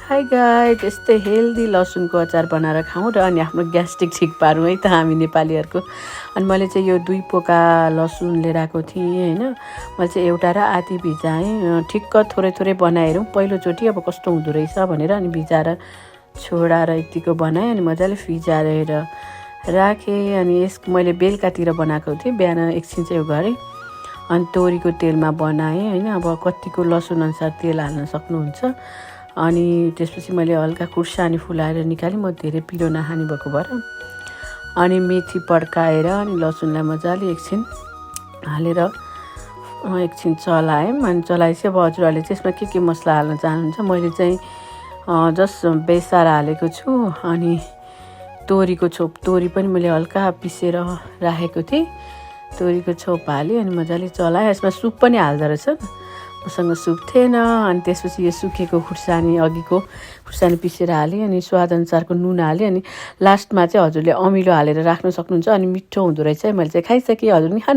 High guys, यस्तै healthy लसुनको अचार बनाएर खाउँ र अनि आफ्नो ग्यास्ट्रिक ठिक पारौँ है त हामी नेपालीहरूको। अनि मैले चाहिँ यो 2 पोका लसुन लिएर आएको थिएँ होइन। मैले चाहिँ एउटा र आधी भिजाएँ, ठिक्क थोरै थोरै बनाएर पहिलोचोटि अब कस्तो हुँदो रहेछ भनेर अनि भिजाएर छोडाएर यतिको बनाएँ अनि मजाले फिजाएर राखेँ। अनि मैले बेलुकातिर बनाएको थिएँ, बिहान एकछिन चाहिँ यो गरेँ अनि तोरीको तेलमा बनाएँ होइन। अब कतिको लसुन अनुसार तेल हाल्न सक्नुहुन्छ। अनि त्यसपछि मैले हल्का खुर्सानी फुलाएर निकालेँ, म धेरै पिरो नखाने भएको भएर। अनि मेथी पड्काएर अनि लसुनलाई मजाले एकछिन हालेर एकछिन चलाएँ। अनि चलाएपछि अब हजुरहरूले चाहिँ यसमा के मसला हाल्न चाहनुहुन्छ। मैले चाहिँ जस्ट बेसार हालेको छु अनि तोरीको छोप, तोरी पनि मैले हल्का पिसेर राखेको थिएँ, तोरीको छोप हालेँ अनि मजाले चलाएँ। यसमा सुप पनि हाल्दो रहेछ, मसँग सुप थिएन। अनि त्यसपछि यो सुकेको खुर्सानी, अघिको खुर्सानी पिसेर हालेँ अनि स्वादअनुसारको नुन हालेँ। अनि लास्टमा चाहिँ हजुरले अमिलो हालेर राख्न सक्नुहुन्छ अनि मिठो हुँदो रहेछ। मैले चाहिँ खाइसकेँ, हजुर नि खानु।